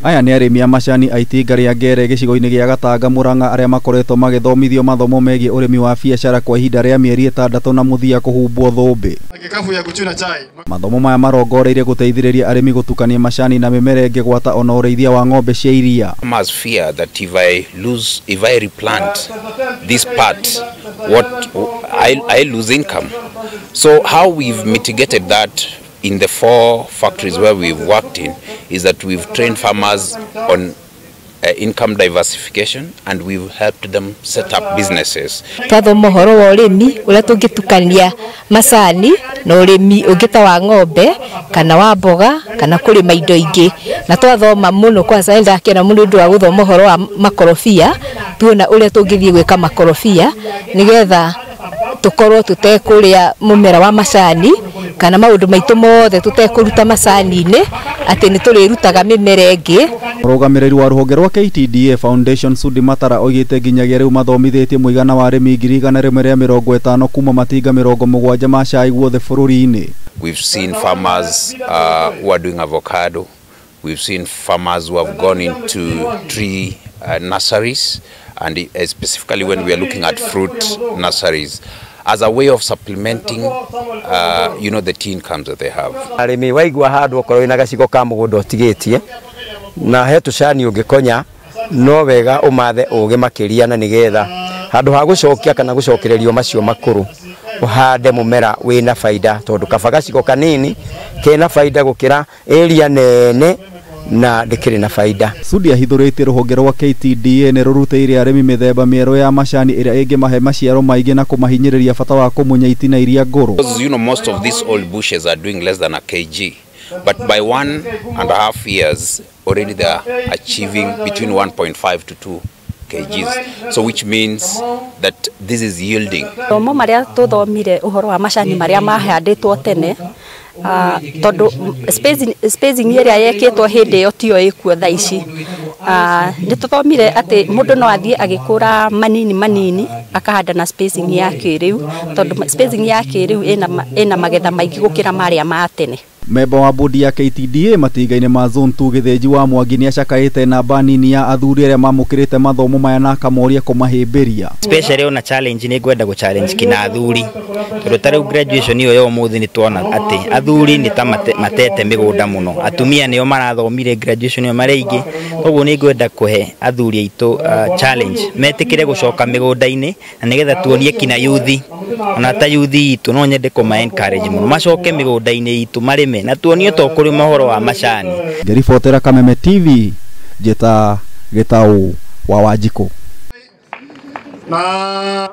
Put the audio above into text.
Aya nĩ arĩmi a macani a itinga rĩa Ngere gĩcigo-inĩ gĩa Gatanga Murang'a arĩa makoretwo magĩthomithio mathomo megiĩ ũrĩmi wa biacara kwa ihinda rĩa mĩeri 6 na mũthia kũhumbwo thũmbĩ. Mathomo maya marongoreirie gũteithĩrĩria arĩmi gũtukania macani na mĩmera ĩngĩ gwata ona ũrĩithia wa ng'ombe cia iria. Farmers fear that if I lose, if I replant this part, what I lose income. So how we've mitigated that in the 4 factories where we've worked in is that we've trained farmers on income diversification and we've helped them set up businesses. Twathoma ũhoro wa ũrĩmi ũrĩa tũngĩtukania macani na ũrĩmi ũngĩ ta wa ng'ombe kana wa mboga kana kũrĩma indo ingĩ, na twathoma mũno kwanza nĩndakena mũno ũndũ wa gũthoma ũhoro wa makorobia, tuona ũrĩa tũngĩthiĩ gwĩka makorobia nĩgetha tũkorwo tũtekũrĩa mũmera wa macani kana maũndũ maitũ mothe tũtekũruta macani-inĩ, atĩ nĩ tũrĩrutaga mĩmera ĩngĩ. Mũrũgamĩrĩri wa rũhonge rwa KTDA Foundation Sudi Matara oigĩte nginyagia rĩu mathomithĩtie mũigana wa arĩmi 150,000 kuma matinga 70 ma cai guothe bũrũri-inĩ. We've seen farmers who are doing avocado. We've seen farmers who have gone into tree nurseries, and specifically when we are looking at fruit nurseries as a way of supplementing the tea incomes that they have. Arĩmi waigua handũ okorwo wĩna gacigo ka mũgũnda ũtigĩtie na he tũcani ũngĩkonya, no wega ũmathe ũgĩ makĩria na nĩgetha handũ ha gũcokia kana gũcokererio macio makũrũ ũhande mũmera wĩna baida, tondũ kaba gacigo kanini kena baida gũkĩra area nene na ndĩkĩrĩ na baida. Sudi ahithũrĩtie rũhonge rwa KTDA nĩ rũrutĩire arĩmi mĩthemba mĩerũ ya macani ĩrĩa ĩngĩmahe maciaro maingĩ na kũmahinyĩrĩria bata wa kũmunya itina iria ngũrũ. Because most of these old bushes are doing less than a kg, but by 1.5 years already they are achieving between 1.5 to 2 kgs, so which means that this is yielding. Mathomo marĩa tũthomire ũhoro wa macani marĩa mahandĩtwo tene, tondũ spacing ĩrĩa yekĩtwo hĩndĩ ĩyo tiyo ĩkuo thaa ici. Nĩ tũthomire atĩ mũndũ no athiĩ agĩkũra manini manini akahanda na spacing ya kĩrĩu, tondũ spacing ya kĩrĩu ĩna magetha maingĩ gũkĩra marĩa ma tene. Memba wa bodi ya KTDA matinga-inĩ ma Zone 2 Gĩthĩnji wa Mwangi nĩacakaĩte namba nini ya athuri arĩa mamũkĩrĩte mathomo maya na akamoria kũmahĩmbĩria. Especially ona challenge nĩ ngwenda gũ challenge kina athuri, tondũ ta rĩu graduation ĩyo ya ũmũthĩ nĩ tuona atĩ athuri nĩ ta matete mĩgũnda mũno, atumia nĩo marathomire graduation ĩyo marĩ aingĩ. Koguo nĩ ngwenda kũhe athuri aitũ challenge metĩkĩre gũcoka mĩgũnda-inĩ na nĩgetha tuonie kina yuthi, ona ta yuthi itũ no nyende kũma encourage mũno macoke mĩgũnda-inĩ itũ marĩme na tuonio to kũrĩma ũhoro wa macani. Ngĩribotera Kameme TV, njĩta Gĩtaũ wa Wanjikũ. Na